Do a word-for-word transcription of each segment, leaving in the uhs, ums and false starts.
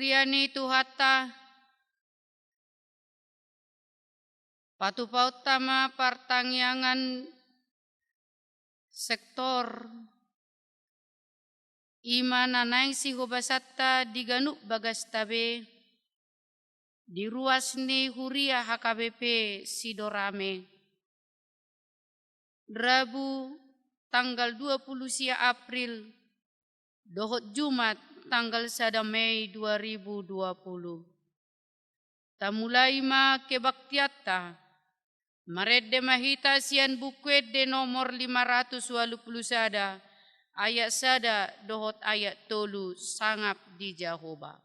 Huria ni Tuhanta, patupaonta ma partangiangan sektor, i ma na naeng sihobasanta di ganup bagasta be, di ruas ni huria H K B P Sidorame. Rabu tanggal dua puluh sia April dohot Jumat tanggal sada Mei dua ribu dua puluh. Tamulai ma kebaktianta, marende ma hita sian Buku Ende nomor lima ratus ualu pulu sada, ayat sada dohot ayat tolu, Sangap di Jahowa.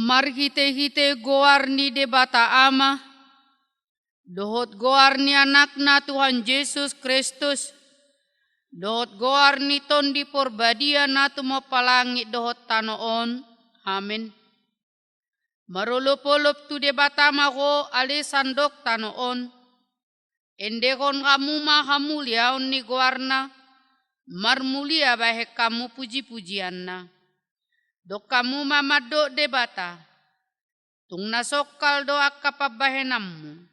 Marhitehite goar ni Debata Ama, dohot goar ni Anakna Tuhan Jesus Kristus, dohot goar ni Tondi Porbadia na tumompa langit dohot tano on. Amen. Marolopolop tu Debata ma ho ale sandok tano on. Endehon hamu ma hamuliaon ni goarna, marmulia bahen hamu pujipujianna. Dok hamu ma mandok Debata, tung na songkal do angka pambahenanmu,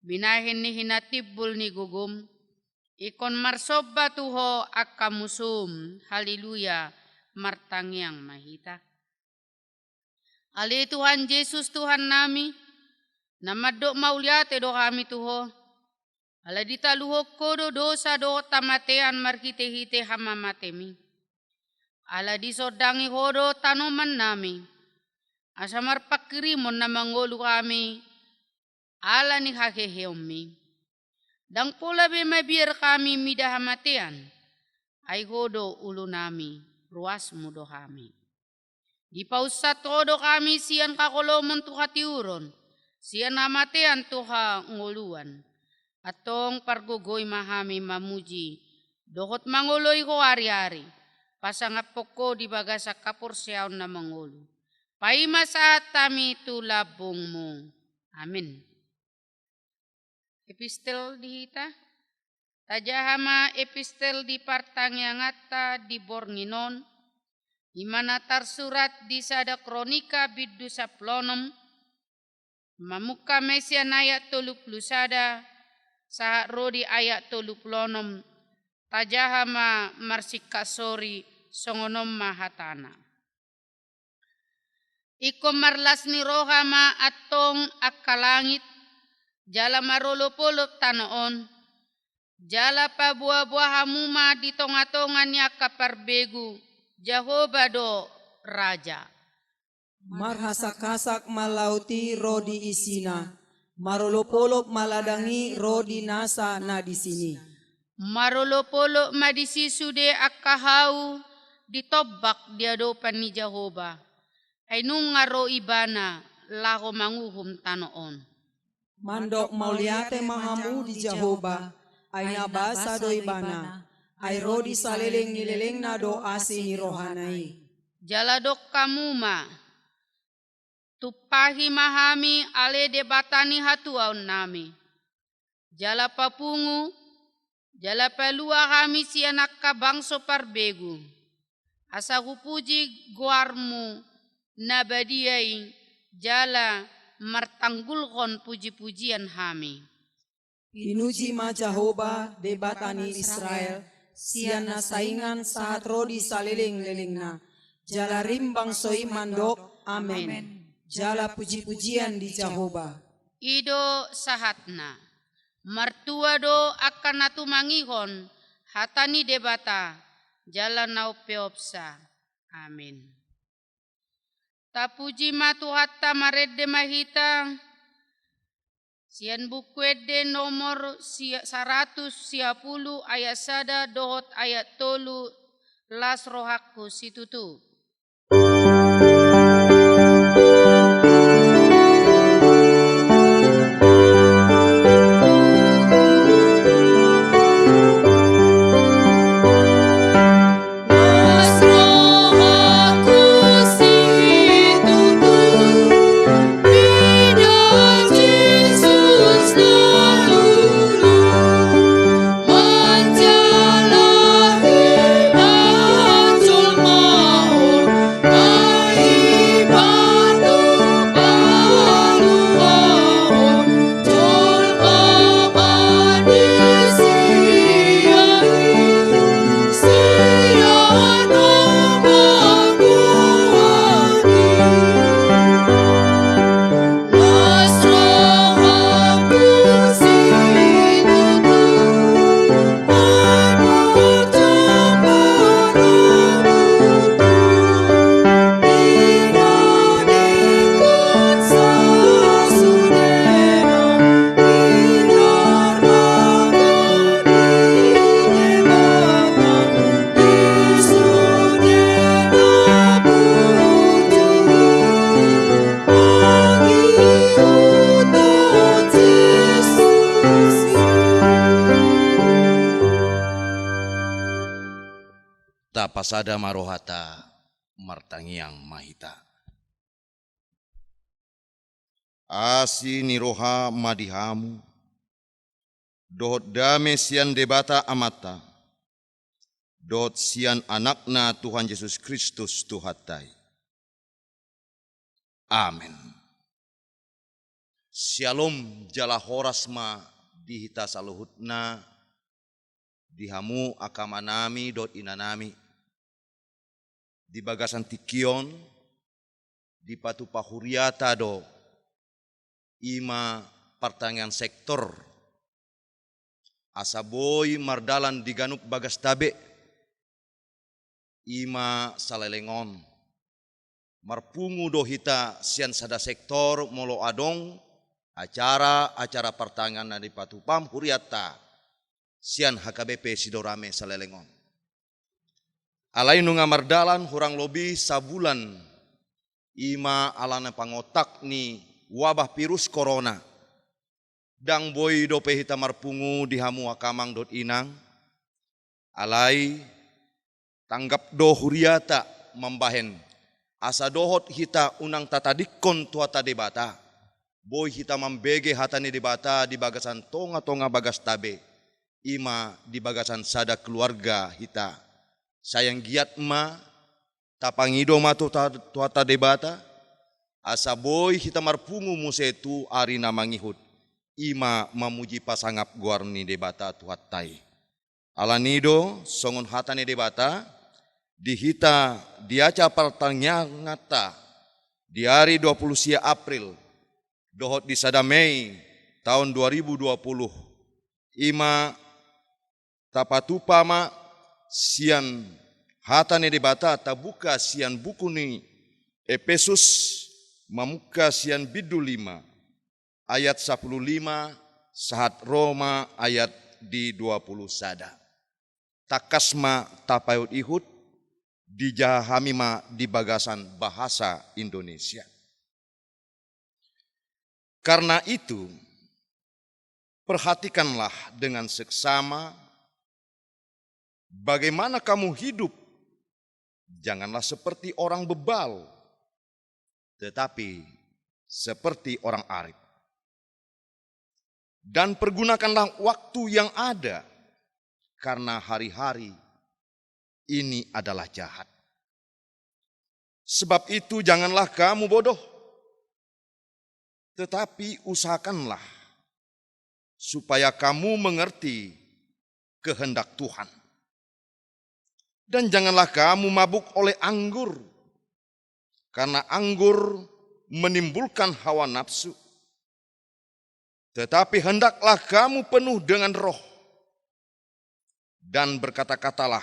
binahen ni hinatimbul ni gogom, ingkon marsomba tu ho angka musum. Haleluya. Martangiang ma hita. Ale Tuhan Jesus Tuhannami, na mandok mauliate do hami tu ho, ala ditaluhon ho do dosa dohot hamatean marhitehite hamamatemi. Ala disondangi ho do tanomannami, asa marpanghirimon na mangolu hami ala ni haheheonmi. Ndang pola be mabiar hami mida hamatean, ai ho do ulunami, ruasmu do hami. Dipaunsat ho do hami sian haholomon tu hatiuron, sian hamatean tu hangoluan. Antong pargogoi ma hami mamuji dohot mangoloi ho ariari, pasangaphon ho di bagasan haporseaon na mangolu. Paima sahat hami tu lambungmu. Amen. Epistel di hita. Tajaha ma epistel di partangianganta di borngin on. I ma na tarsurat di sada Kronika bindu sampulu onom, mamungka ma i sian ayat tolu pulu sada sahat ro di ayat tolu pulu onom. Tajaha ma marsingkat sori, songon on ma hatana. Ingkon marlas ni roha ma antong angka langit, jala marolopolop tano on, jala paboaboa hamu ma di tongatonga ni angka parbegu, Jahowa do Raja. Marhasakhasak ma laut i ro di isina, marolopolop ma ladang i ro di nasa na disini. Marolopolop ma disi sude angka hau ditombak di adopan ni Jahowa, ai nunga ro Ibana laho manguhum tano on. Mandok mauliate ma hamu di Jahowa, ai na basa do Ibana, ai ro di saleleng ni lelengna do asi ni rohana i. Jala dok hamu ma, tumpahi ma hami ale Debata ni hatuaonnami. Jala papungu, jala palua hami sian angka bangso parbegu, asa hupuji goarmu na badia i, jala martanggulhon pujipujian hami. Pinuji ma Jahowa, Debata ni Israel, sian na saingan sahat ro di saleleng-lelengna. Jala rimbang so i mandok, amen. Amen. Jala pujipujian di Jahowa. I do sahatna. Martua do angka na tumangihon hata ni Debata, jala na umpeopsa. Amen. Tapuji ma Tuhanta, marende ma hita. Sian Buku Ende nomor sia-, saratus sia pulu ayat sada dohot ayat tolu, las rohangku situtu. Tapasada ma rohanta, martangiang ma hita. Asi ni roha ma di hamu, dohot dame sian Debata Amanta, dohot sian Anakna Tuhan Jesus Kristus Tuhanta i. Amen. Syalom jala horas ma di hita saluhutna, di hamu angka amanami dohot inanami. Di bagasan tingki on, dipatupa huriata do, i ma partangiangan sektor, asa boi mardalan di ganup bagasta be, i ma saleleng on. Marpungu do hita sian sada sektor molo adong acara-acara partangiangan na dipatupam huriata sian H K B P Sidorame saleleng on. Alai nunga mardalan hurang lobi sabulan, i ma alana pangontak ni wabah virus corona. Ndang boi dope hita marpungu di hamu angka amang dohot inang. Alai tanggap do huriata mambahen, asa dohot hita unang tatadingkon Tuhanta Debata, boi hita mambege hata ni Debata di bagasan tongatonga bagasta be, i ma di bagasan sada keluarga hita. Sai anggiat ma Tapangido ma tu ta-, Tuhanta Debata, asa boi hita marpungu muse tu ari na mangihut, i ma mamuji pasangap goar ni Debata Tuhanta i. Alani i do, songon hata ni Debata, di hita di acara partangianganta, di ari dua puluh sia April, dohot di sada Mei taon dua ribu dua puluh, i ma tapatupa ma sian hata ni Debata, tabuka sian buku ni Epesus, mamungka sian bindu lima, ayat sapuluh lima, sahat ro ma ayat di dua puluh sada. Tangkas ma tapaihut-ihut, dijaha hami ma di bagasan bahasa Indonesia. Karena itu, perhatikanlah dengan seksama bagaimana kamu hidup. Janganlah seperti orang bebal, tetapi seperti orang arif. Dan pergunakanlah waktu yang ada, karena hari-hari ini adalah jahat. Sebab itu, janganlah kamu bodoh, tetapi usahakanlah supaya kamu mengerti kehendak Tuhan. Dan janganlah kamu mabuk oleh anggur, karena anggur menimbulkan hawa nafsu. Tetapi hendaklah kamu penuh dengan Roh, dan berkata-katalah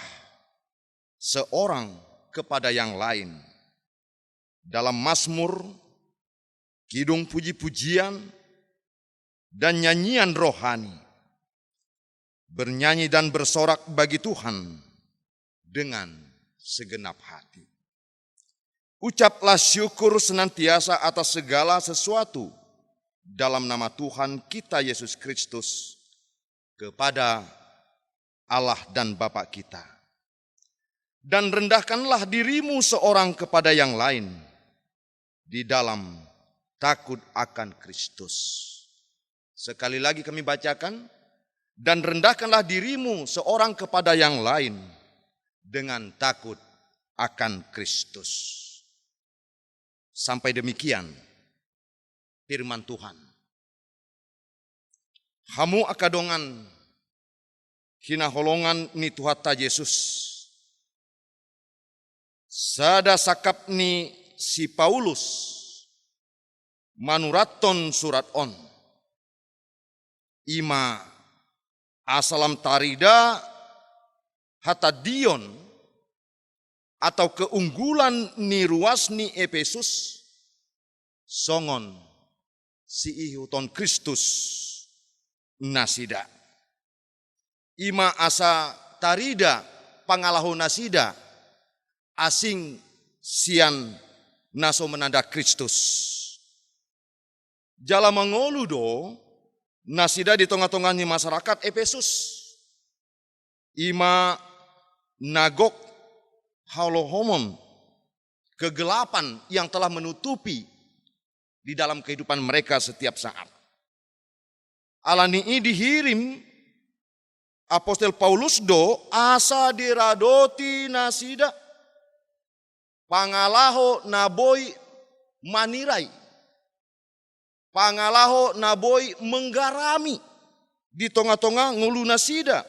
seorang kepada yang lain dalam mazmur, kidung puji-pujian, dan nyanyian rohani. Bernyanyi dan bersorak bagi Tuhan dengan segenap hati. Ucaplah syukur senantiasa atas segala sesuatu dalam nama Tuhan kita Yesus Kristus kepada Allah dan Bapa kita. Dan rendahkanlah dirimu seorang kepada yang lain di dalam takut akan Kristus. Sekali lagi kami bacakan, dan rendahkanlah dirimu seorang kepada yang lain dengan takut akan Kristus. Sampai demikian firman Tuhan. Hamu angka dongan hinaholongan ni Tuhanta Jesus, sada sangkap ni si Paulus manurathon surat on, i ma asa lam tarida hatandion atau keunggulan ni ruas ni Epesus, songon siihuthon Kristus nasida. I ma asa tarida pangalaho nasida asing sian na so mananda Kristus. Jala mangolu do nasida di tonga-tonga ni masyarakat Epesus. I ma na gok haholomon, kegelapan yang telah menutupi di dalam kehidupan mereka setiap saat. Alani i dihirim apostel Paulus do asa diradoti nasida pangalaho na boi manirai, pangalaho na boi menggarami di tonga-tonga ngolu nasida,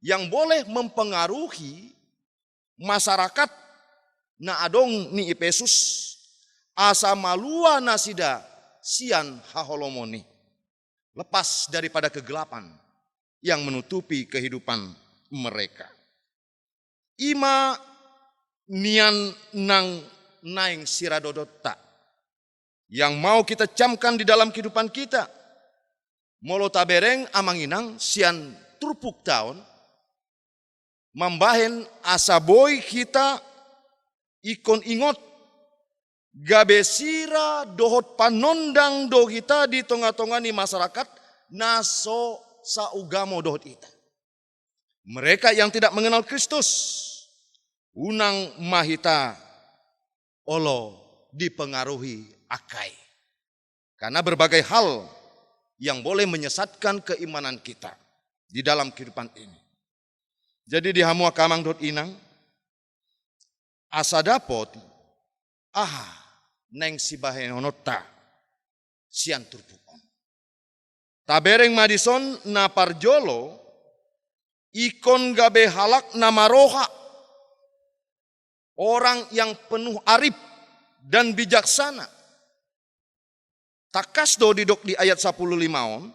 yang boleh mempengaruhi masyarakat na adong ni Epesus, asa malua nasida sian haholomon i, lepas daripada kegelapan yang menutupi kehidupan mereka. I ma nian nang naeng siradotonta yang mau kita camkan di dalam kehidupan kita. Molo tabereng amang inang sian turpukta on, mambahen asa boi hita ingkon ingot, gabe sira dohot panondang do hita di tonga-tonga ni masyarakat na so saugamo dohot hita. Mereka yang tidak mengenal Kristus, unang ma hita olo dipengaruhi angka i. Karena berbagai hal yang boleh menyesatkan keimanan kita di dalam kehidupan ini. Jadi di hamu angka amang dohot inang, asa dapot aha naeng sibahenonta sian turpuk on. Tabereng ma dison na parjolo, ingkon gabe halak na maroha, orang yang penuh arif dan bijaksana. Tangkas do didok di ayat sapuluh lima on,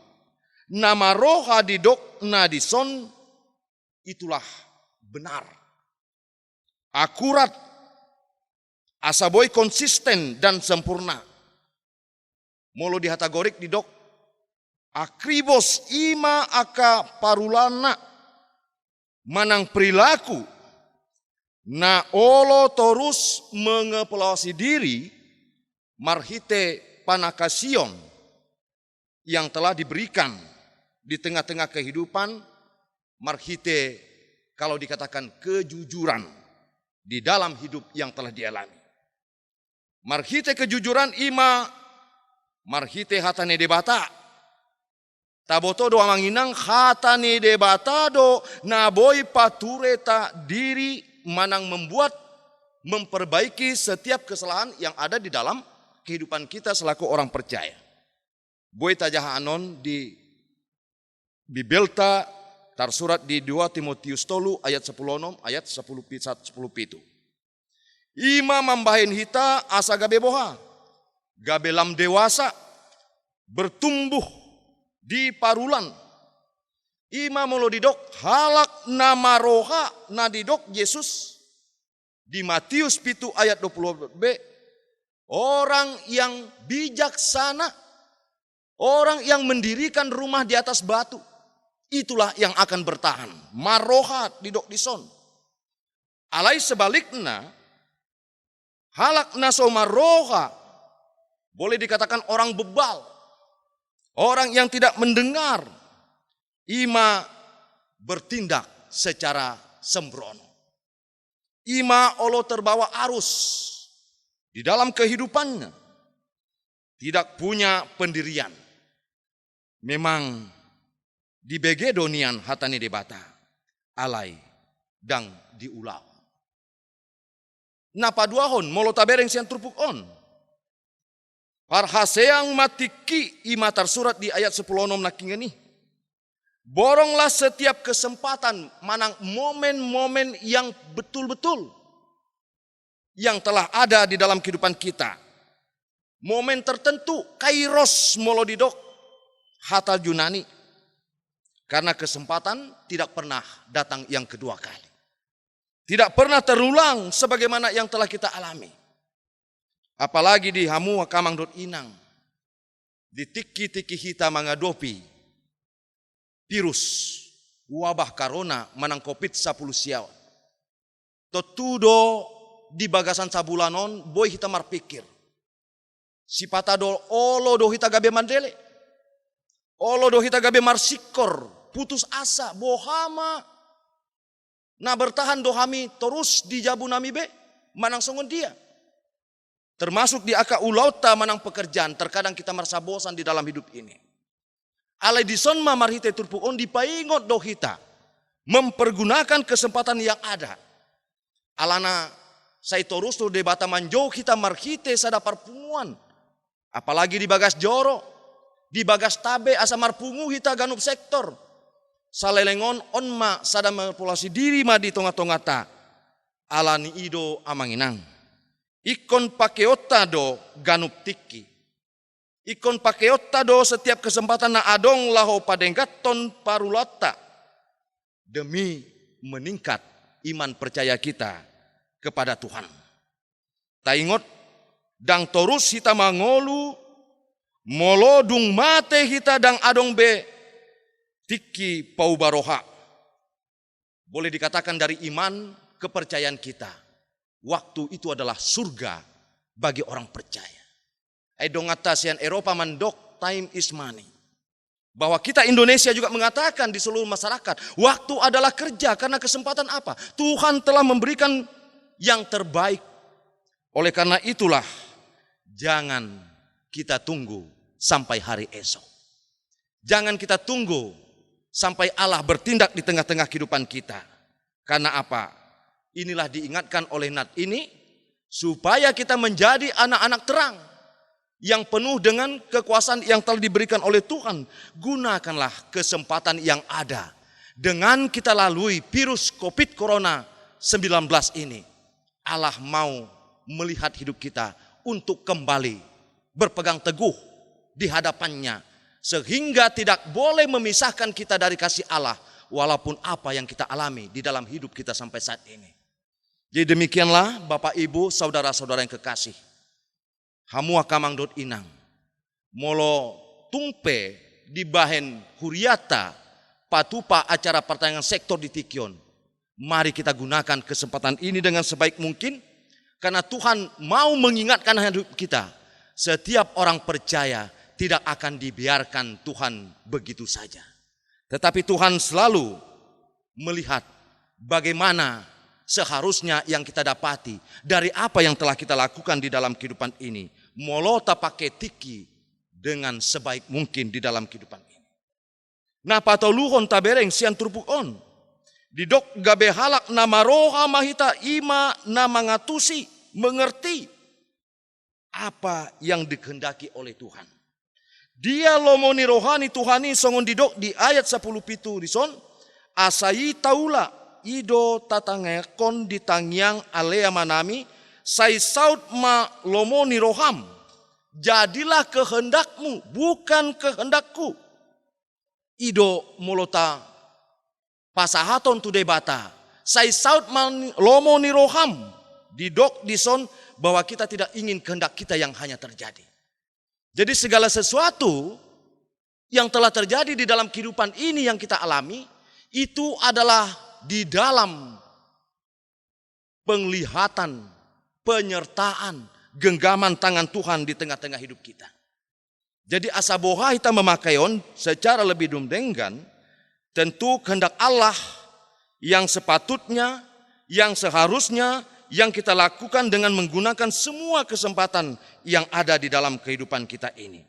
na maroha didok na dison itulah benar, akurat, asa boi konsisten dan sempurna. Molo di hata Gorik didok akribos, i ma angka parulana manang perilaku na olo torus mengevaluasi diri marhite panakasion yang telah diberikan di tengah-tengah kehidupan, marhite, kalau dikatakan, kejujuran di dalam hidup yang telah dialami. Marhite kejujuran i ma marhite hata ni Debata. Taboto do, amang inang, hata ni Debata do na boi patureta diri manang membuat, memperbaiki setiap kesalahan yang ada di dalam kehidupan kita selaku orang percaya. Boi tajaha annon di Bibelta, tarsurat di dua Timotius tolu ayat sapuluh onom, ayat sapuluh pi-, sat-, sapuluh pitu. I ma mambahen hita asa gabe boha, gabe lam dewasa, bertumbuh di parulan. I ma molo didok halak na maroha na didok Jesus di Matius pitu ayat dua puluh b, orang yang bijaksana, orang yang mendirikan rumah di atas batu, itulah yang akan bertahan. Maroha didok dison. Alai sebalikna, halak na so maroha, boleh dikatakan orang bebal, orang yang tidak mendengar, i ma bertindak secara sembrono. I ma olo terbawa arus di dalam kehidupannya, tidak punya pendirian. Memang dibege do nian hata ni Debata, alai ndang diulahon. Na paduahon, molo tabereng sian turpuk on, parhaseang ma tingki, i ma tarsurat di ayat sapuluh onom nangkingan i. Boronglah setiap kesempatan manang momen-momen yang betul-betul yang telah ada di dalam kehidupan kita. Momen tertentu, kairos molo didok hata Junani. Karena kesempatan tidak pernah datang yang kedua kali. Tidak pernah terulang sebagaimana yang telah kita alami. Apalagi di hamu angka amang dohot inang, di tingki-tingki hita mangadopi virus wabah corona manang covid sapuluh sia on. Tontu do di bagasan sabulan on boi hita marpikir. Sipata do olo do hita gabe mandele. Olo do hita gabe marsingkor, putus asa, boha ma na bertahan do hami torus di jabunami be, manang songon dia. Termasuk di angka ulaonta manang pekerjaan, terkadang kita merasa bosan di dalam hidup ini. Alai dison ma marhite turpuk on dipaingot do hita mempergunakan kesempatan yang ada. Alana sai torus do Debata manjou hita marhite sada parpunguan. Apalagi di bagas joro, di bagas tabe asa marpungu hita ganup sektor. Saleleng on, on ma sada mengevaluasi diri ma di tonga-tongata. Alani i do amang inang, ingkon pakeonta do ganup tingki. Ingkon pakeonta do setiap kesempatan na adong laho padengganhon parulaonta demi meningkat iman percaya kita kepada Tuhan. Taingot, ndang torus hita mangolu, molo dung mate hita ndang adong be tingki pauba roha. Boleh dikatakan dari iman kepercayaan kita, waktu itu adalah surga bagi orang percaya. Ai donganta sian Eropa mandok time is money. Bahwa kita Indonesia juga mengatakan di seluruh masyarakat, waktu adalah kerja, karena kesempatan apa? Tuhan telah memberikan yang terbaik. Oleh karena itulah, jangan kita tunggu sampai hari esok. Jangan kita tunggu sampai Allah bertindak di tengah-tengah kehidupan kita. Karena apa? Inilah diingatkan oleh nats ini, supaya kita menjadi anak-anak terang yang penuh dengan kekuasaan yang telah diberikan oleh Tuhan. Gunakanlah kesempatan yang ada. Dengan kita lalui virus covid corona sembilan belas ini, Allah mau melihat hidup kita untuk kembali berpegang teguh di hadapan-Nya, sehingga tidak boleh memisahkan kita dari kasih Allah, walaupun apa yang kita alami di dalam hidup kita sampai saat ini. Jadi demikianlah, Bapak, Ibu, saudara-saudara yang kekasih, hamu angka amang dohot inang, molo tung pe dibahen hurianta patupa acara partangiangan sektor di tingki on, mari kita gunakan kesempatan ini dengan sebaik mungkin, karena Tuhan mau mengingatkan hidup kita. Setiap orang percaya tidak akan dibiarkan Tuhan begitu saja. Tetapi Tuhan selalu melihat bagaimana seharusnya yang kita dapati dari apa yang telah kita lakukan di dalam kehidupan ini. Molo tapake tingki dengan sebaik mungkin di dalam kehidupan ini. Na patoluhon tabereng sian turpuk on. Didok gabe halak na maroha ma hita, i ma na mangantusi, mengerti apa yang dikehendaki oleh Tuhan. Dia lomo ni roha ni Tuhan i songon didok di ayat sapuluh pitu dison, asa i taula, i do tatangiangkon di tangiang ale Amanami, sai saut ma lomo ni roham. Jadilah kehendakmu, bukan kehendakku. I do molo tapasahathon tu Debata, sai saut ma ni-, lomo ni roham. Didok dison bahwa kita tidak ingin kehendak kita yang hanya terjadi. Jadi segala sesuatu yang telah terjadi di dalam kehidupan ini yang kita alami, itu adalah di dalam penglihatan, penyertaan, genggaman tangan Tuhan di tengah-tengah hidup kita. Jadi asa boha hita memakai on secara lebih dum denggan, tentu kehendak Allah yang sepatutnya, yang seharusnya, yang kita lakukan dengan menggunakan semua kesempatan yang ada di dalam kehidupan kita ini.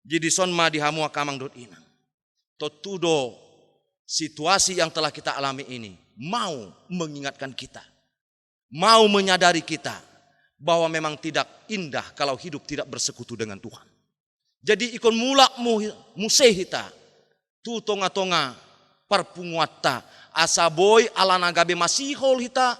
Jadi dison ma di hamu angka amang dohot inang. Tontu do situasi yang telah kita alami ini mau mengingatkan kita, mau menyadari kita bahwa memang tidak indah kalau hidup tidak bersekutu dengan Tuhan. Jadi ingkon mulak mu-, muse hita tu tonga-tonga parpunguanta, asa boi ala na gabe masihol hita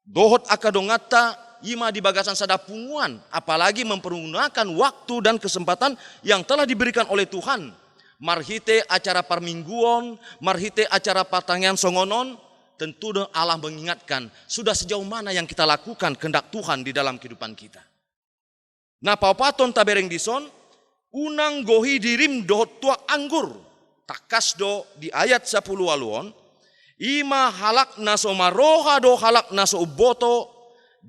dohot angka donganta, i ma di bagasan sada punguan, apalagi mempergunakan waktu dan kesempatan yang telah diberikan oleh Tuhan. Marhite acara parmingguon, marhite acara partangiangan songon on, tentu do Allah mengingatkan, sudah sejauh mana yang kita lakukan kehendak Tuhan di dalam kehidupan kita. Na paopathon tabereng dison, unang gohi dirim dohot tuak anggur. Tangkas do di ayat sapuluh ualu on, i ma halak na so maroha do halak na so umboto,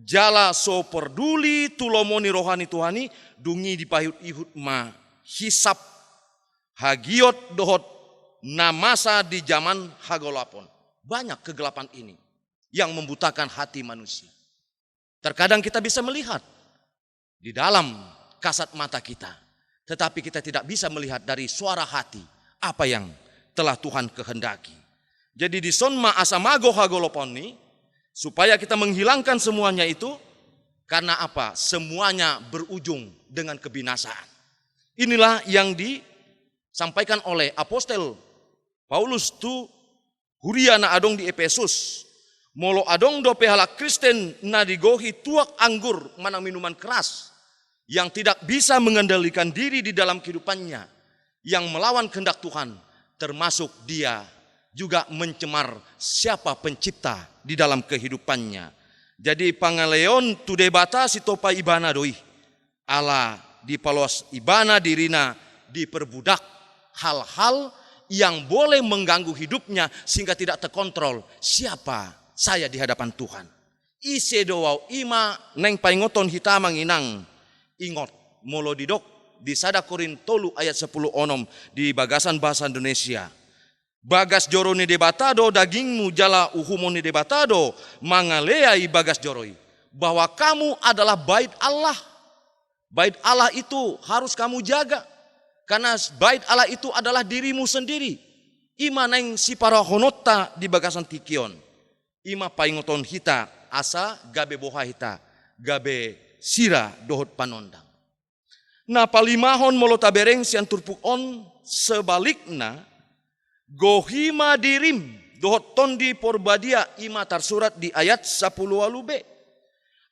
jala so porduli tu lomo ni roha ni Tuhan i, dung i dipaihut-ihut ma hisap, hagiot dohot na masa di jaman hagolapon. Banyak kegelapan ini yang membutakan hati manusia. Terkadang kita bisa melihat di dalam kasat mata kita, tetapi kita tidak bisa melihat dari suara hati apa yang telah Tuhan kehendaki. Jadi dison ma asa mago hagolapon i, supaya kita menghilangkan semuanya itu, karena apa? Semuanya berujung dengan kebinasaan. Inilah yang disampaikan oleh apostel Paulus tu huria na adong di Epesus. Molo adong dope halak Kristen na digohi tuak anggur manang minuman keras yang tidak bisa mengendalikan diri di dalam kehidupannya, yang melawan kehendak Tuhan, termasuk dia juga mencemar siapa pencipta di dalam kehidupannya. Jadi pangaleon tu Debata sitopa ibana do i. Ala dipaloas ibana dirina diperbudak hal-hal yang boleh mengganggu hidupnya sehingga tidak terkontrol siapa saya di hadapan Tuhan. Ise do au, i ma naeng paingothon hita amang inang. Ingot, molo didok di sada Korint tolu ayat sepuluh onom di bagasan bahasa Indonesia. Bagas joro ni Debata do dagingmu jala uhumon ni Debata do mangaleai bagas joro i. Bahwa kamu adalah bait Allah. Bait Allah itu harus kamu jaga. Karena bait Allah itu adalah dirimu sendiri. I ma naeng siparahononta di bagasan tingki on. I ma paingoton hita asa gabe boha hita, gabe sira dohot panondang. Na palimahon, molo tabereng sian turpuk on, sebalikna, gohi ma dirim dohot Tondi Porbadia, i ma tarsurat di ayat sapuluh ualu b.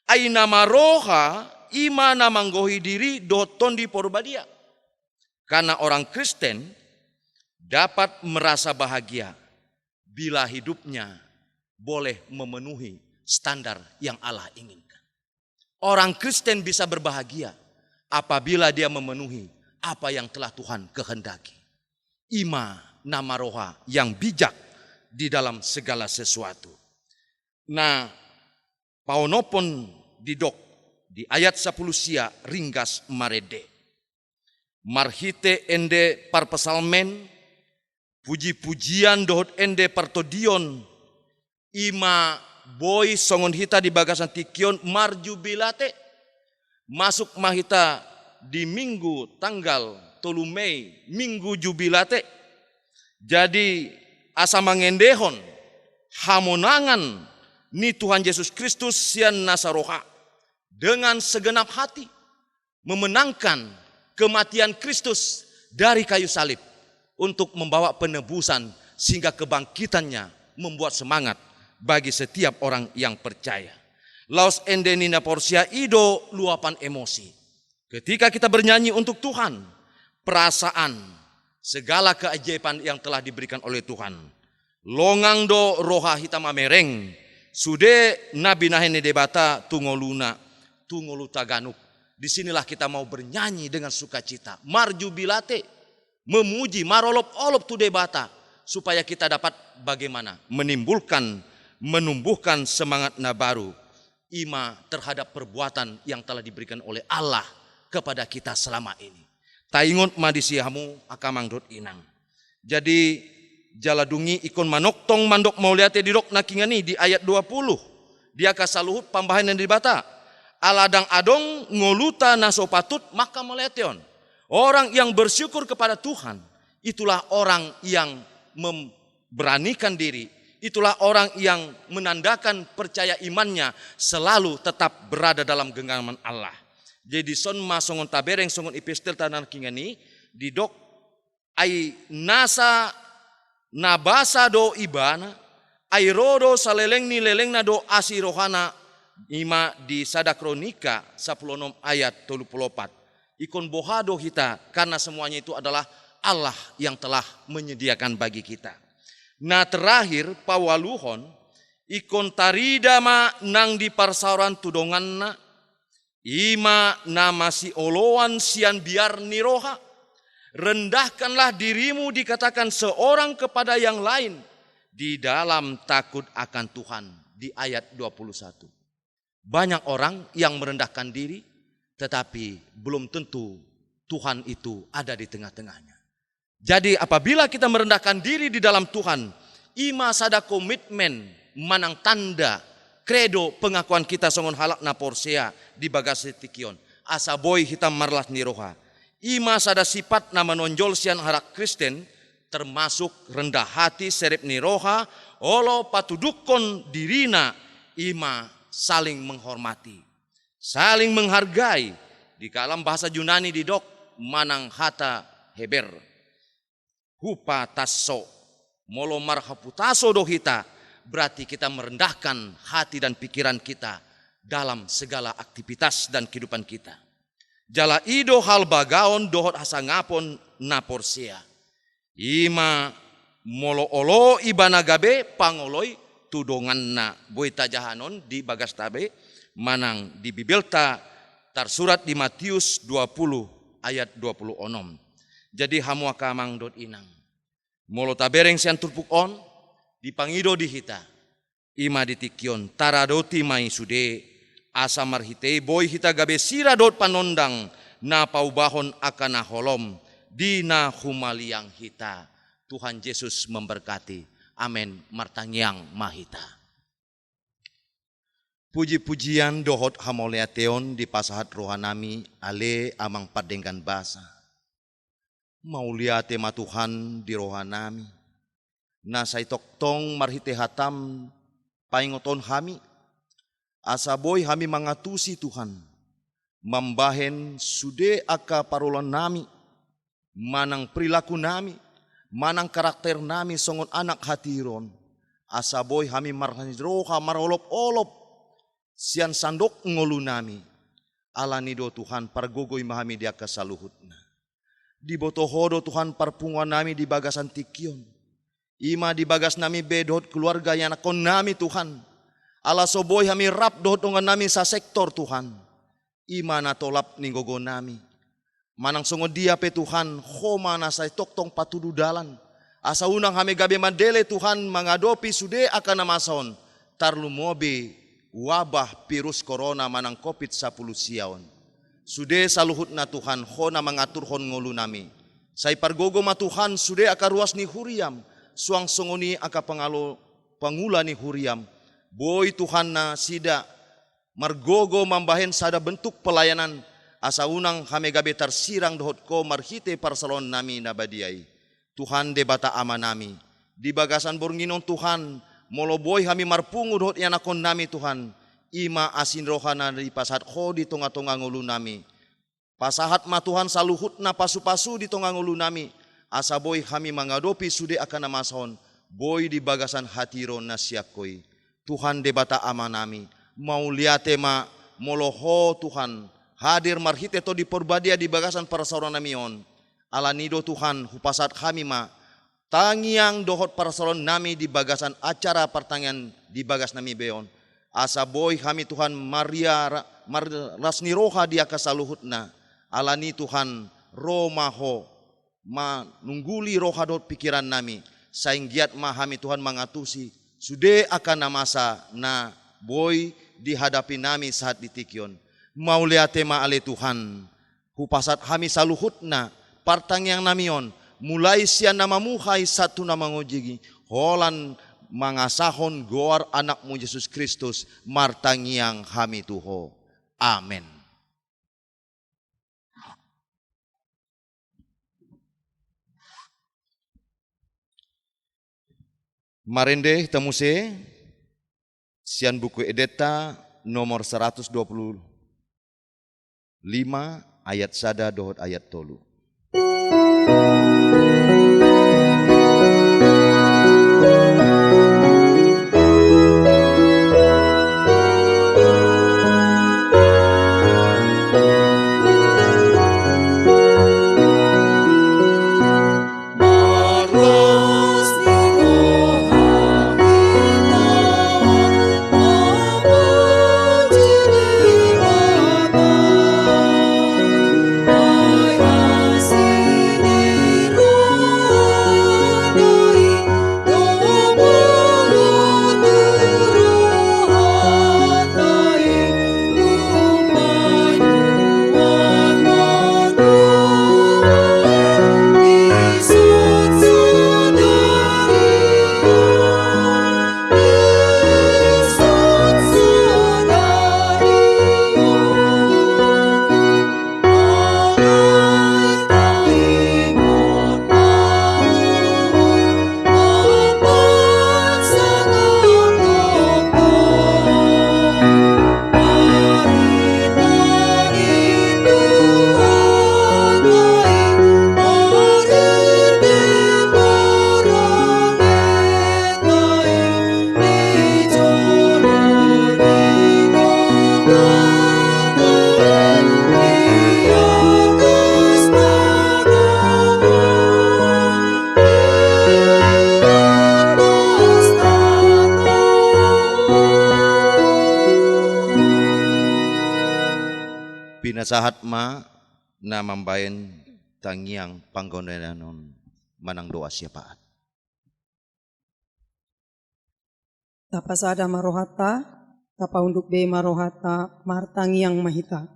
Ai na maroha i ma na manggohi diri dohot Tondi Porbadia. Karena orang Kristen dapat merasa bahagia bila hidupnya boleh memenuhi standar yang Allah inginkan. Orang Kristen bisa berbahagia apabila dia memenuhi apa yang telah Tuhan kehendaki. I ma na maroha, yang bijak di dalam segala sesuatu. Na paonomhon didok di ayat sapuluh sia ringgas marende. Marhite ende parpsalmen, puji-pujian dohot ende partondion, i ma boi songon hita di bagasan tingki on marjubilate. Masuk ma hita di Minggu tanggal tolu Mei, Minggu Jubilate. Jadi, asa mangendehon hamonangan ni Tuhan Jesus Kristus sian na saroha, dengan segenap hati memenangkan kematian Kristus dari kayu salib untuk membawa penebusan, sehingga kebangkitannya membuat semangat bagi setiap orang yang percaya. Laos ende ni na porsea i do luapan emosi. Ketika kita bernyanyi untuk Tuhan, perasaan, segala keajaiban yang telah diberikan oleh Tuhan, longang do roha hita mamereng sude na binahen ni Debata tu ngoluna, tu ngoluta ganup. Di sinilah kita mau bernyanyi dengan sukacita, marjubilate, memuji, marolop-olop tu Debata, supaya kita dapat bagaimana? Menimbulkan, menumbuhkan semangat na baru, i ma terhadap perbuatan yang telah diberikan oleh Allah kepada kita selama ini. Taingot ma disi hamu angka amang dohot inang. Jadi, jala dung i ingkon manongtong mandok mauliate, didok nangkiningan i di ayat dua puluh, di angka saluhut pambahenan ni Debata. Ala ndang adong ngoluta na so patut mangkamauliateon. Orang yang bersyukur kepada Tuhan, itulah orang yang mem-, beranikan diri, itulah orang yang menandakan percaya imannya selalu tetap berada dalam genggaman Allah. Jadi, dison ma songon tabereng, songon epistelta nangkiningan i, didok, ai nasa na basa do ibana, ai ro do saleleng ni lelengna do asi rohana, i ma di Sada Kronika sapuluh onom ayat tolu puluh opat. Ingkon boha do hita, karena semuanya itu adalah Allah yang telah menyediakan bagi kita. Na terakhir, paualuhon, ingkon tarida ma nang di parsaoran tu donganna, i ma na masioloan sian biar ni roha. Rendahkanlah dirimu, dikatakan seorang kepada yang lain, di dalam takut akan Tuhan, di ayat dua puluh satu. Banyak orang yang merendahkan diri, tetapi belum tentu Tuhan itu ada di tengah-tengahnya. Jadi, apabila kita merendahkan diri di dalam Tuhan, i ma sada komitmen manang tanda, kredo, pengakuan kita songon halak na porsea di bagasan tingki on, asa boi hita marlas ni roha. I ma sada sipat na manonjol sian halak Kristen, termasuk rendah hati, serep ni roha, olo patuduhon dirina, i ma saling menghormati, saling menghargai. Di dalam bahasa Junani didok manang hata Heber, hupatasho. Molo marhaputaso do hita, berarti kita merendahkan hati dan pikiran kita dalam segala aktivitas dan kehidupan kita. Jala i do halbagaon dohot hasangapon na porsea. I ma molo olo ibana gabe pangoloi tu donganna, boi tajaha on di bagasta be manang di Bibelta tarsurat di Matius dua puluh ayat dua puluh onom. Jadi hamu angka amang dohot inang, molo tabereng sian turpuk on, dipangido di hita, i ma di tingki on, taradoti ma i sude, asa marhite i boi hita gabe sira dohot panondang na paubahon angka na holom di na humaliang hita. Tuhan Jesus memberkati. Amen. Martangiang ma hita. Puji-pujian dohot hamauliateon dipasahat rohanami, ale Amang Pardenggan Basa. Mauliate ma Tuhan di rohanami, na sai tongtong marhite hatam paingothon hami, asa boi hami mangantusi Tuhan, mambahen sude angka parulaonnami, manang perilakunami, manang karakternami songon anak hatiuron, asa boi hami marlas ni roha marolopolop sian sandok ngolunami, alani do Tuhan pargogoi ma hami di angka saluhutna. Diboto Ho do Tuhan parpunguannami di bagasan tingki on. I ma di bagasnami be dohot keluarga ianakkonnami Tuhan. Ala so boi hami rap dohot dongannami sasektor Tuhan. I ma na tolap ni gogonami. Manang songon dia pe Tuhan, Ho ma na sai tongtong patudu dalan. Asa unang hami gabe mandele Tuhan mangadopi sude angka na masa on. Tarlumobi wabah virus corona manang covid sapuluh sia on. Sude saluhutna Tuhan, Ho na mangaturhon ngolunami. Sai pargogo ma Tuhan sude angka ruas ni huriam, suang songon i angka pangalo-, pangula ni huriam. Boi Tuhan nasida margogo mambahen sada bentuk pelayanan, asa unang hami gabe tarsirang dohot Ho marhite parsaorannami na badia i. Tuhan Debata Amanami, di bagasan borngin on Tuhan, molo boi hami marpungu dohot ianakkonnami Tuhan, i ma asi ni roha na dipasahat Ho di tongatonga ngolunami. Pasahat ma Tuhan saluhutna pasupasu di tonga ngolunami, asa boi hami mangadopi sude angka na masa on, boi di bagasan hatiuron na sian Ho i. Tuhan Debata Amanami, mauliate ma molo Ho Tuhan, hadir marhite Tondi Parbadia di bagasan parsaorannami on. Alani do Tuhan, hupasahat hami ma tangiang dohot parsaorannami di bagasan acara partangiangan di bagasnami be on. Asa boi hami Tuhan maria ra-, marlas ni roha di angka saluhutna. Alani Tuhan, ro ma Ho, manungguli roha dohot pikirannami, sai anggiat ma hami Tuhan mangantusi sude angka na masa na boi dihadapinami sahat di tingki on. Mauliate ma ale Tuhan, hupasahat hami saluhutna partangiangnami on, mulai sian na mamuhai sahat tu na mangojiki, holan mangasahon goar Anakmu Jesus Kristus, martangiang hami tu Ho. Amen. Marende hita muse sian Buku Endenta nomor saratus dua pulu lima, ayat sada dohot ayat tolu. Pinasahat ma na mambaen tangiang panggabean on manang doa syafaat. Tapasada ma rohanta, tapaunduk be ma rohanta, martangiang ma hita.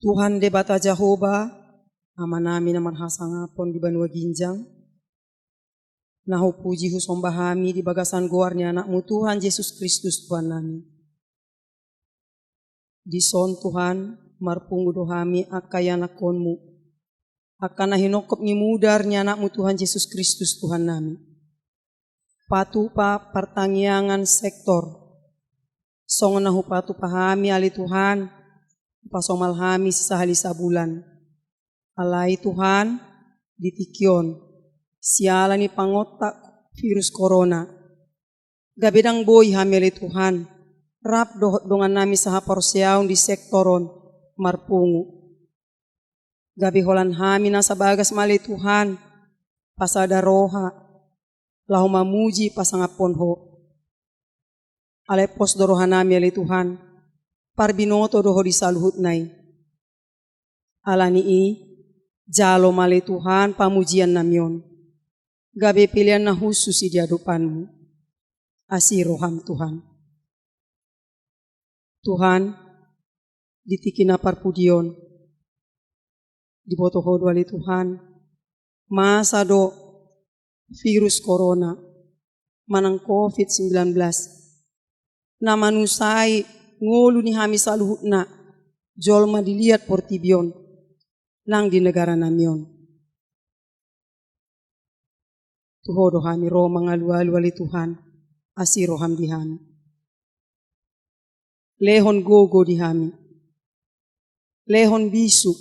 Tuhan Debata Jahowa, Amanami na marhasangapon di banua ginjang, na hupuji husomba hami di bagasan goar ni Anakmu Tuhan Jesus Kristus Tuhannami. Dison Tuhan, marpungu do hami angka ianakkonmu, angka na hinongkop ni mudar ni Anakmu Tuhan Jesus Kristus Tuhannami. Patupa partangiangan sektor. Songon na hupatupa hami ale Tuhan, hupasomal hami sisahali sabulan. Alai Tuhan, di tingki on, siala ni pangontak virus corona, gabe ndang boi hami ale Tuhan, rap dohot dongannami sahaporseaon di sektor on marpungu. Gabe holan hami nasa bagas ma ale Tuhan, pasada roha, laho mamuji pasangaphon Ho. Alai pos do rohanami ale Tuhan, parbinoto do Ho di saluhutna i. Alani i, jalo ma ale Tuhan pamujiannami on, gabe pelean na hushus i di adopanMu. Asi rohaM Tuhan. Tuhan, di tingki na parpudi on, diboto Ho do ale Tuhan, masa do virus corona manang covid sembilan belas na manusai ngolu ni hami saluhutna jolma di liat portibi on nang di negaranami on. Tu Ho do hami ro mangalualu ale Tuhan, asi rohaM di hami. Lehon gogo di hami. Lehon bisuk.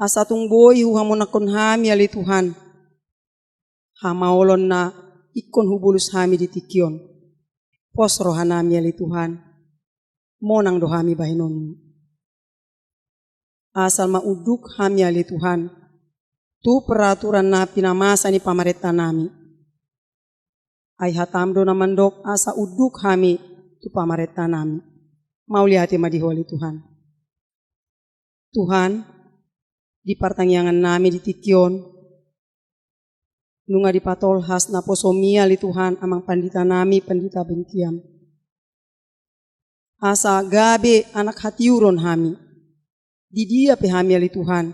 Asa tung boi huhamonangkon hami ale Tuhan hamaolon na ingkon hubolus hami di tingki on. Pos rohanami ale Tuhan. Monang do hami bahenonMu. Asal ma unduk hami ale Tuhan tu peraturan na pinamasa ni pamarentanami. Ai hataM do na mandok asa unduk hami tu pamarentanami. Mauliate ma di Ho ale Tuhan. Tuhan, di partangiangannami di tingki on, nunga dipatolhas naposoMi ale Tuhan amang panditanami, Pandita Bentiam. Asa gabe anak hatiuron hami. Di dia pe hami ale Tuhan,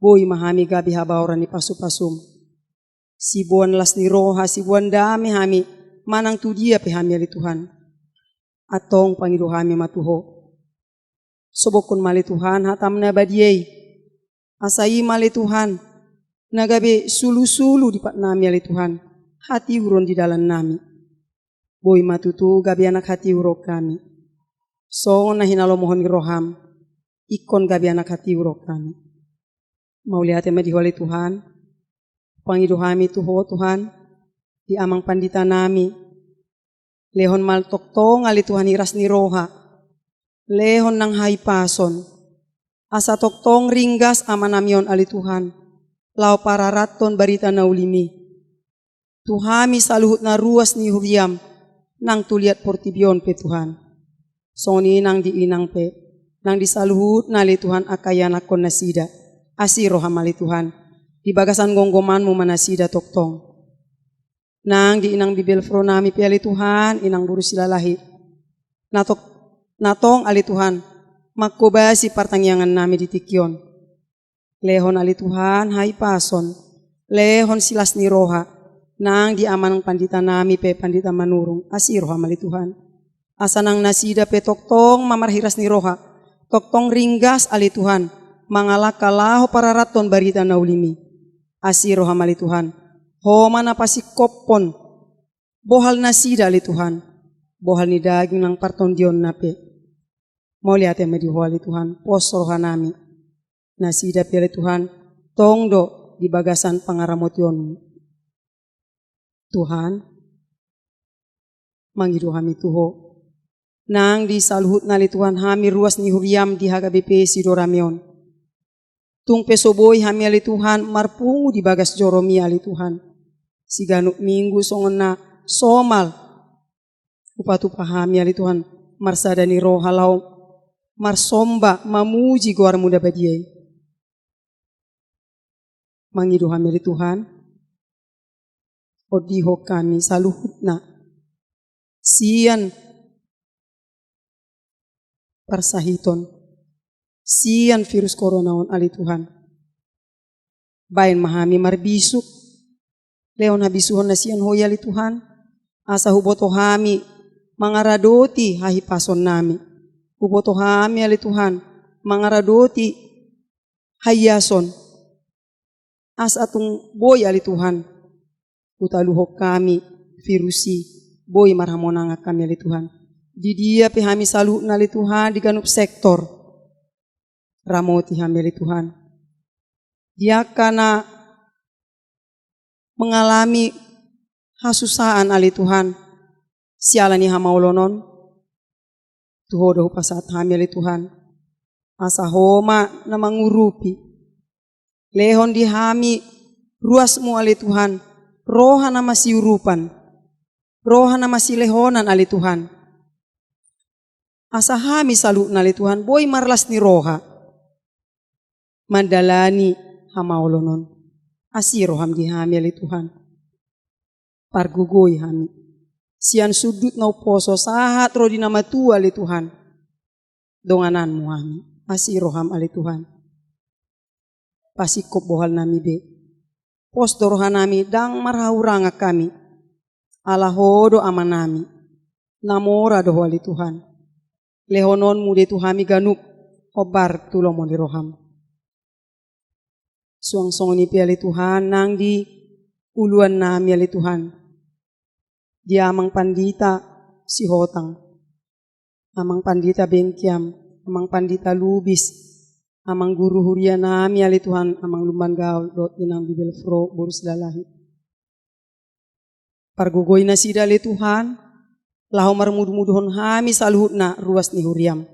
boi ma hami gabe habaoran ni pasupasuM. Siboan las ni roha, siboan dame hami, manang tu dia pe hami ale Tuhan. Antong pangido hami ma tu Ho. Sobokkon ma ale Tuhan hataM na badia i. Asa i ma ale Tuhan na gabe sulusulu di patnami ale Tuhan, hatiuron di dalannami. Boi ma tutu gabe anak hatiuron hami. Songon na hinalomohon ni rohaM, ingkon gabe anak hatiuron hami. Mauliate ma di Ho ale Tuhan. Pangido hami tu Ho Tuhan, di amang panditanami. Lehon ma tongtong ale Tuhan hiras ni roha. Lehon nang hahipason. Asa tongtong ringgas amanami on ale Tuhan, laho pararathon barita na uliMi. Tu hami saluhutna ruas ni huriaM, nang tu liat portibi on pe Tuhan. Songon i nang di inang pe, nang di saluhutna ale Tuhan angka ianakhon nasida. Asi rohaM ale Tuhan. Di bagasan gomgomanMu ma nasida tongtong. Nang di inang bibelvrouw nami pe ale Tuhan, inang boru Silalahi. Na tong, na tong ale Tuhan, manghobasi partangiangannami di tingki on. Lehon ale Tuhan hahipason, lehon silas ni roha, nang di amang panditanami pe Pandita Manurung, asi rohaM ale Tuhan. Asa nang nasida pe tongtong ma marhiras ni roha, tongtong ringgas ale Tuhan, mangalangka laho pararathon barita na uliMi. Asi rohaM ale Tuhan, Ho ma na pasingkophon, bohal nasida ale Tuhan, bohal ni daging nang partondionna pe. Mauliate ma di Ho ale Tuhan, pos rohanami. Nasida pe ale Tuhan, tong do di bagasan pangaramotionMu. Tuhan, mangido hami tu Ho. Nang di saluhutna ale Tuhan hami ruas ni huriaM di H K B P Sidorame on. Tung pe so boi hami ale Tuhan marpungu di bagas joroMi ale Tuhan. Siganup minggu songon na somal. Hupatupa hami ale Tuhan marsada ni roha laho marsomba mamuji goarMu na badia i. Mangido hami ale Tuhan, ondihon hami saluhutna sian parsahiton sian virus corona on ale Tuhan. Baen ma hami marbisuk, lehon habisuhon na sian Ho i ale Tuhan, asa huboto hami mangaradoti hahipasonnami. Huboto hami ale Tuhan mangaradoti haiason. Asa tung boi ale Tuhan Hutaluhon hami virus i, boi marhamonangan hami ale Tuhan. Di dia pe hami saluhutna ale Tuhan, di ganup sektor, ramoti hami ale Tuhan. Di angka na mengalami hasusaan ale Tuhan, siala ni hamaolon on, tu Ho do hupasahat hami ale Tuhan. Asa Ho ma na mangurupi. Lehon di hami ruasmu ale Tuhan, roha na masiurupan, roha na masilehonan ale Tuhan. Asa hami saluhutna ale Tuhan, boi marlas ni roha mandalani hamaolon on. Asi roham di hami ale Tuhan. Pargogoi hami. Sian sundut na umposo sahat ro di na matua ale Tuhan. Dongananmu hami. Asi roham ale Tuhan. Pasingkop bohal nami be. Pos do roha nami, ndang marhahurangan hami. Ala Ho do Ama nami. Na mora do Ho ale Tuhan. Lehononmu do i tu hami ganup hombar tu lomo ni roham. Suang songon i pe ale Tuhan, nang di uluan nami ale Tuhan. Di Amang Pandita Sihotang, Amang Pandita Bengkiam, Amang Pandita Lubis, Amang guru huria nami ale Tuhan, Amang Lumban Gaol dohot Inang Bibelvrouw boru Silalahi. Pargogoi nasida ale Tuhan, laho marmudumuduhon hami saluhutna ruas ni huriam.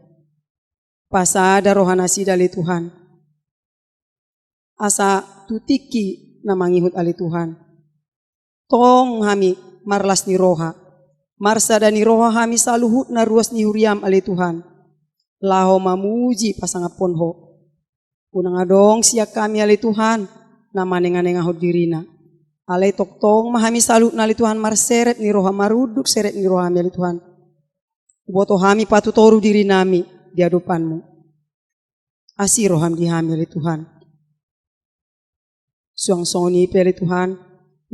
Pasada roha nasida ale Tuhan. Asa tu tingki na mangihut ale Tuhan. Tong hami marlas ni roha. Marsada ni roha hami saluhutna ruas ni huriam ale Tuhan. Laho mamuji pasangaphon Ho. Unang adong sian hami ale Tuhan, na manenganengahon dirina. Alai tongtong ma hami saluhutna ale Tuhan marseret ni roha, marunduk seret ni roha hami ale Tuhan. Huboto hami patutoru dirinami di adopanmu. Asi roham di hami ale Tuhan. Suang songon i pe ale Tuhan,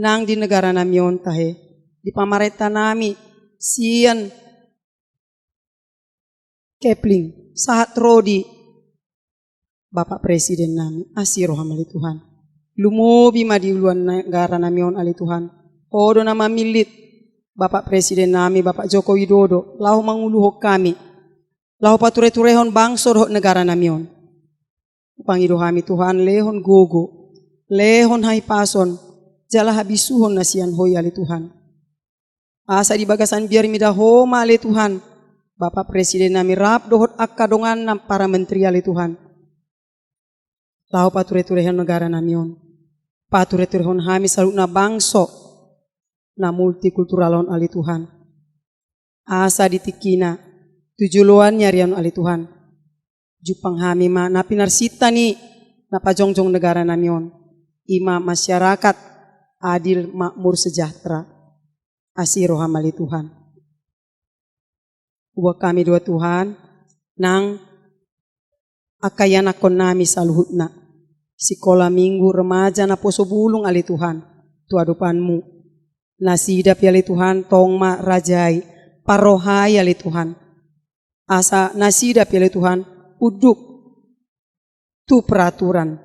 nang di negara nami on tahe, di pamarenta nami, sian Kepling, sahat ro di Bapak Presiden nami, asi roham ale Tuhan. Lumobi ma di uluan negara nami on ale Tuhan. Ho do na mamillit Bapak Presiden nami, Bapak Joko Widodo, laho manguluhon hami. Laho patureturehon bangso dohot negara nami on. Hupangido hami Tuhan, lehon gogo, lehon hahipason, jala habisuhon na sian Ho i ale Tuhan. Asa di bagasan biar mida Ho ma ale Tuhan, Bapak Presiden nami rap dohot angka donganna para menteri ale Tuhan. Laho patureturehon negara nami on. Patureturehon hami saluhutna bangso na multikultural on ale Tuhan. Asa di tingkina, tu joloan ni ari on ale Tuhan. Jumpang hami ma na pinarsinta ni na pajongjong negara nami on. I ma masyarakat adil makmur sejahtera. Asi roham ale Tuhan. Huboan hami do Tuhan, nang angka ianakhon nami saluhutna. Sikola minggu remaja naposo bulung ale Tuhan, tu adopanmu. Nasida pe ale Tuhan, tong ma rajai, parrohai ale Tuhan. Asa nasida pe ale Tuhan, unduk tu peraturan,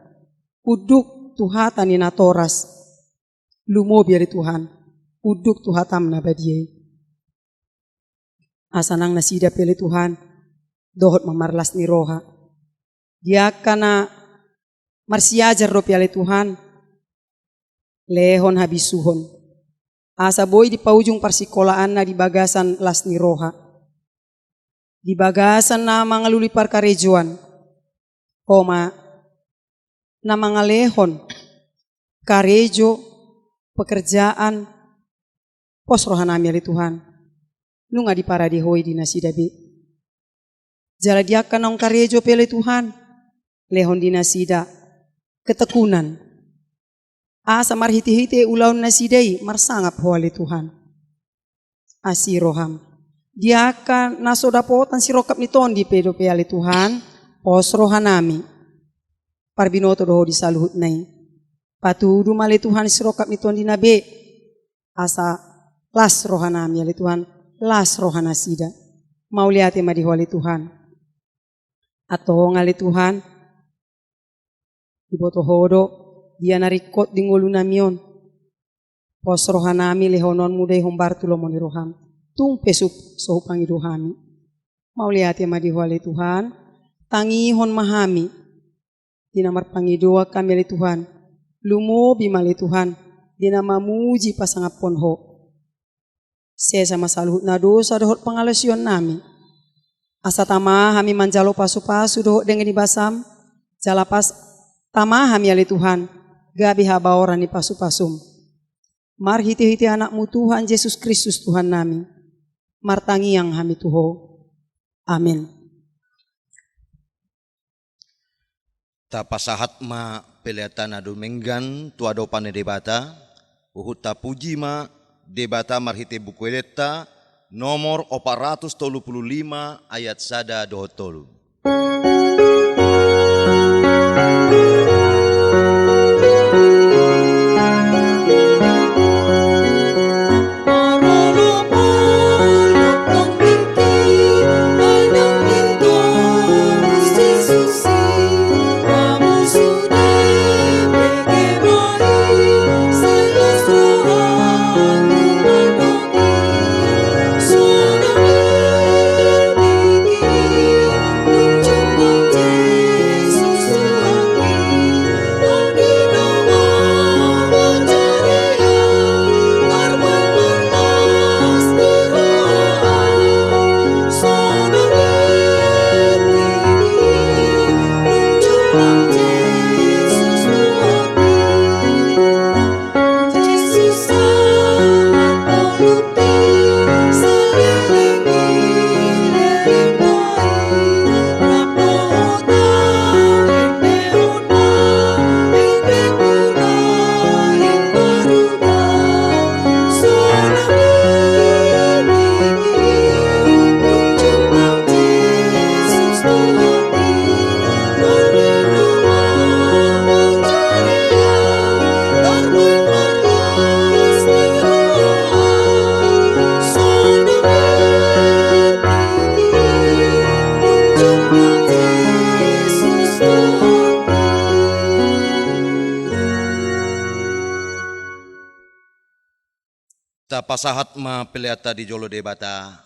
unduk tu hata ni natoras, lumobi ale Tuhan, unduk tu hatam na badia i. Asa nang nasida pe ale Tuhan, dohot ma marlas ni roha. Di angka na marsiajar dope ale Tuhan, lehon habisuhon. Asa boi dipaujung parsikolaanna di bagasan las ni roha. Di bagasan na mangalului parkarejoan. Ho ma na mangalehon karejo, pekerjaan, pos roha nami ale Tuhan. Nunga diparade Ho i di nasida be. Jala di angka naung karejo pe ale Tuhan, lehon di nasida ketekunan. Asa marhitehite ulaon nasida i marsangap Ho ale Tuhan. Asi roham. Di angka na so dapotan sirongkap ni tondi pe dope ale Tuhan, pos roha nami. Parbinoto do Ho di saluhutna i. Patudu ma ale Tuhan sirongkap ni tondina be. Asa las roha nami ale Tuhan, las roha nasida. Mauliate ma di Ho ale Tuhan. Antong ale Tuhan, diboto Ho do dia na ringkot di ngolu nami on. Pos rohanami lehononmu do i hombar tu lomo ni roham. Tung pe sup so hupangido hami. Mauliate ma di Ho ale Tuhan. Tangihon ma hami. Di na marpangidoan hami ale Tuhan. Lumobi ma ale Tuhan. Di na mamuji pasangaphon Ho. Sesa ma saluhutna dosa dohot pangalaosionnami. Asa tama hami manjalo pasupasu dohot denggan ni basam. Jala pas tama hami ale Tuhan. Gabe habaoran ni pasupasum. Marhitehite Anakmu Tuhan Jesus Kristus Tuhannami. Martangiang hami tu Ho. Amin. Tapasahat ma peleanta na dumenggan tu adopan ni Debata, huhut tapuji ma Debata marhite Buku Elenta nomor opat ratus tolu pulu lima ayat sada dohot tolu. Tapasahat ma peleanta di jolo Debata,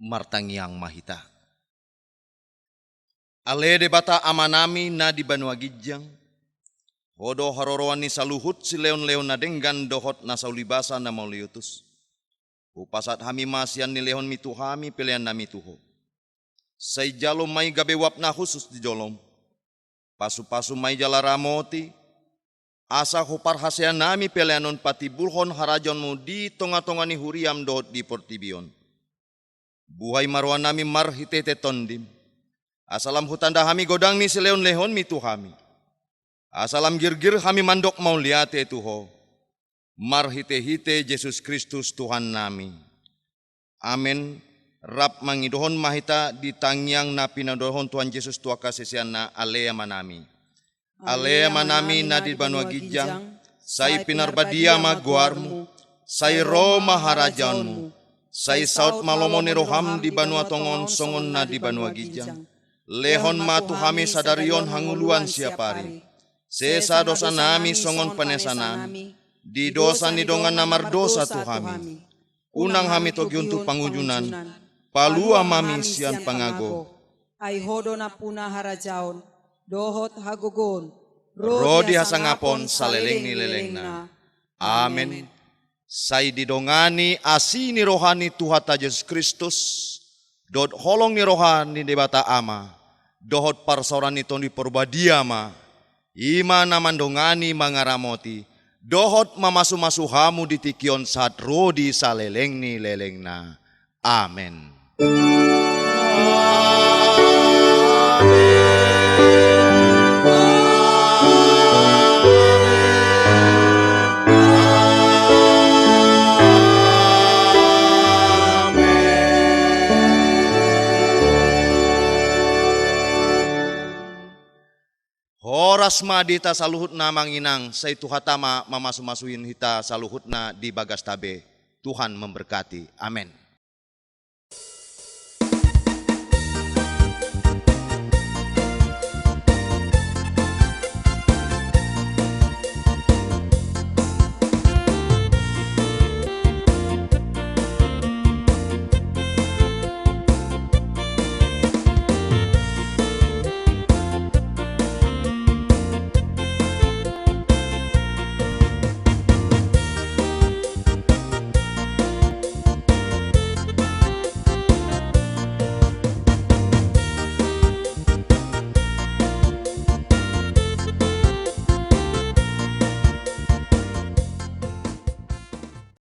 martangiang ma hita. Ale Debata Amanami na di banua ginjang, Ho do haroroan ni saluhut silehonlehon na denggan dohot na saulibasa na mauliutus. Hupasahat hami ma sian nilehonmi tu hami peleannami tu Ho. Sai jalo ma i gabe uap na hushus di jolom. Pasupasu ma i jala ramoti, asa huparhaseanami pelean on patimbulhon harajaonmu di tongatonga ni huriam dohot di portibi on. Buhai ma rohanami marhitehite Tondim, asa lam hutanda hami godang ni silehonlehonmi tu hami. Asa lam girgir hami mandok mauliate tu Ho. Marhitehite Jesus Kristus Tuhannami. Amen. Rap mangidohon ma hita di tangiang na pinadohon Tuhan Jesus tu angka siseanna, Ale Amanami. Ale Amanami na di banua ginjang, sai pinarbadia ma goarmu, sai ro ma harajaonmu, sai saut ma lomo ni roham di banua tonga on songon na di banua ginjang. Lehon ma tu hami sadari on hangoluan siapari. Sesa dosanami songon panesanami di dosa ni dongan na mardosa tu hami. Unang hami togihon tu pangunjunan, palua ma hami sian pangago. Ai Ho do nampuna harajaon, dohot hagogoon, ro di hasangapon saleleng ni lelengna. Amen. Sai didongani asi ni roha ni Tuhanta Jesus Kristus, dohot holong ni roha ni Debata Ama, dohot parsaoran ni Tondi Parbadia ma, i ma na mandongani, mangaramoti, dohot mamasumasu hamu di tingki on sahat ro di saleleng ni lelengna. Amen. Horas ma di hita saluhutna, Amang Inang, sai Tuhanta ma mamasumasu hita saluhutna di bagasta be. Tuhan memberkati. Amen.